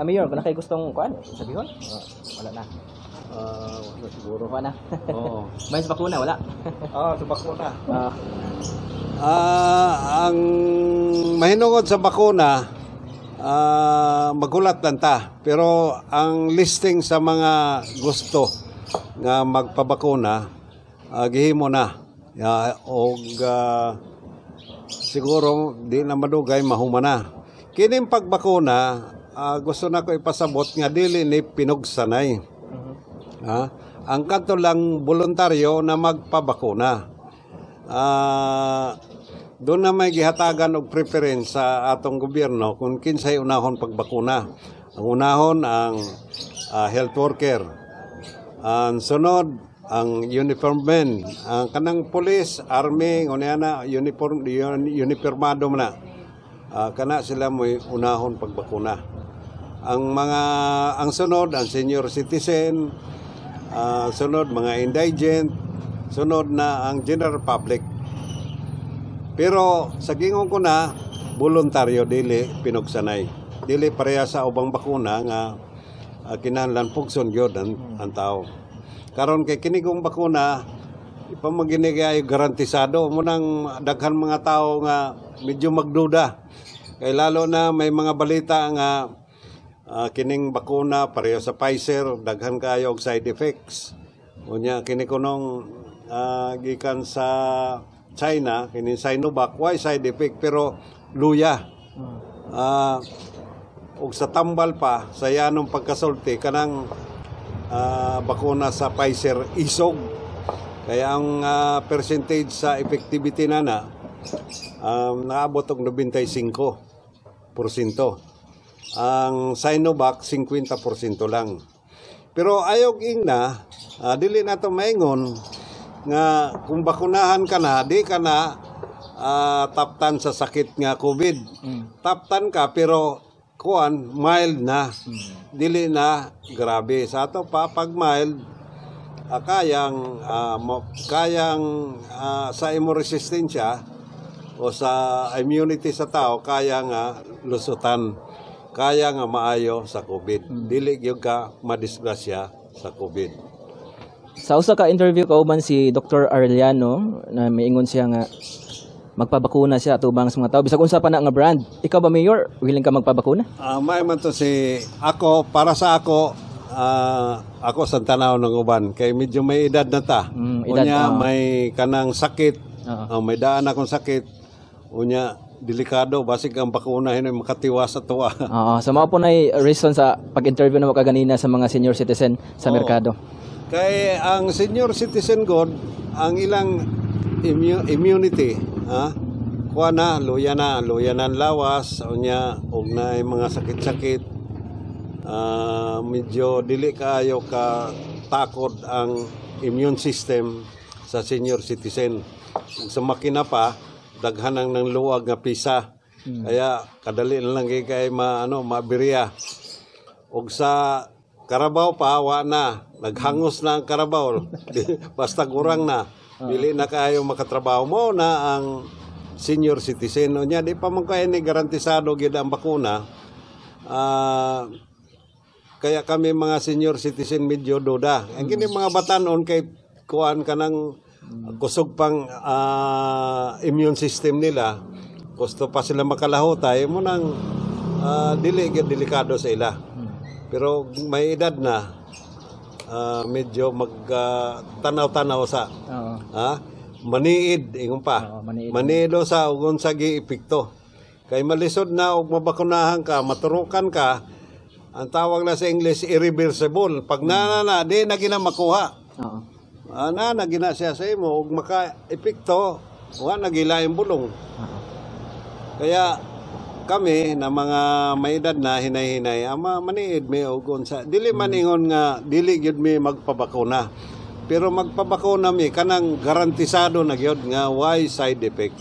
Mayor, kung naa kay gustong kuan, sabihon? Wala na. Wala siguro. Wala na. Oo. May sa bakuna, wala. Sa bakuna. Ang mahinungod sa bakuna, magulat lang ta. Pero ang listing sa mga gusto nga magpabakuna, gihimo na. Og siguro di na madugay mahuman na. Kining pagbakuna, gusto na ko ipasabot nga dili ni pinugsanay. Ha? Ang kadto lang voluntaryo na magpabakuna. Doon na may gihatagan og preference sa atong gobyerno kung kinsay unahon pagbakuna. Ang unahon ang health worker. Ang sunod ang uniform men, ang kanang police, army, ngunya na uniform uniformado man na. Kana sila mo'y unahon pagbakuna. Ang sunod ang senior citizen, sunod mga indigent, sunod na ang general public. Pero sa gingon ko na voluntaryo, dili pinugsanay. Dili pareha sa ubang bakuna nga kinahanglan pugson gyud ang tao. Karon kay kini kong bakuna ipamaginig ay garantisado mo nang daghan mga tao nga medyo magduda. Kay lalo na may mga balita nga kining bakuna pareho sa Pfizer, daghan kayo og side effects. Unya kini kunong gikan sa China, kining Sinovac, why side effect pero luya. Og sa tambal pa sa yanong pagkasulti kanang bakuna sa Pfizer isog. Kaya ang percentage sa effectivity na na naabot og 95%. Ang Sinovac 50% lang. Pero ayaw ingna, dili na to maingon nga kung bakunahan ka na, di ka na taptan sa sakit nga COVID. Taptan ka pero kuan mild na. Dili na grabe. Sa ato pa pag mild, kayang sa imo resistensya o sa immunity sa tao, kaya nga lusutan, kaya nga maayo sa COVID, dili gyud ka madisgrasya sa COVID. Sa usa ka interview kauban si Dr. Arellano na miingon siya nga magpabakuna siya atubang sa mga tao bisag unsa pa na nga brand. Ikaw ba, Mayor, willing ka magpabakuna? May man to si ako, para sa ako, ako sa tanaw ng uban kay medyo may edad na ta. Edad, Unya may kanang sakit. May daan akong sakit. Unya delikado basig ang bakuna hinoy makatiwas sa tuwa. Oo, so mao po na reason sa pag-interview na mo kaganina sa mga senior citizen sa merkado. Kay ang senior citizen god, ang ilang immunity, ha? Kuha na, luya na, luya na ang lawas, unya og naay mga sakit-sakit. Medyo dili kaayo ka takod ang immune system sa senior citizen. Ug sa makina pa, daghan ang nang luwag nga pisa. Kaya kadali na lang kay kay ma ano maabirya. Og sa karabaw pa, wa na. Naghangos na ang karabaw. Basta gurang na. Dili na kaayo makatrabaho mo na ang senior citizen. Unya di pa man kaya ni garantisado gid ang bakuna. Kaya kami mga senior citizen medyo duda. Ang kini mga batanon kay kuan kanang kusog pang immune system nila. Gusto pa sila makalahutay mo nang dili gyud delikado sa ila. Pero may edad na, medyo mag tanaw-tanaw sa. Ha? Maniid ingon pa. Oo, maniid. Maniid sa ug unsa gi epekto. Kay malisod na og mabakunahan ka, maturukan ka, ang tawag na sa English irreversible. Pag na na, di na gina makuha. Na na gina siya sa imo ug maka-epekto, wa na gila yung bulong. Kaya kami na mga may edad na hinay-hinay, ama maniid mi og unsa. Dili man ingon nga dili gyud mi magpabakuna. Pero magpabakuna mi kanang garantisado na gyud nga why side effect.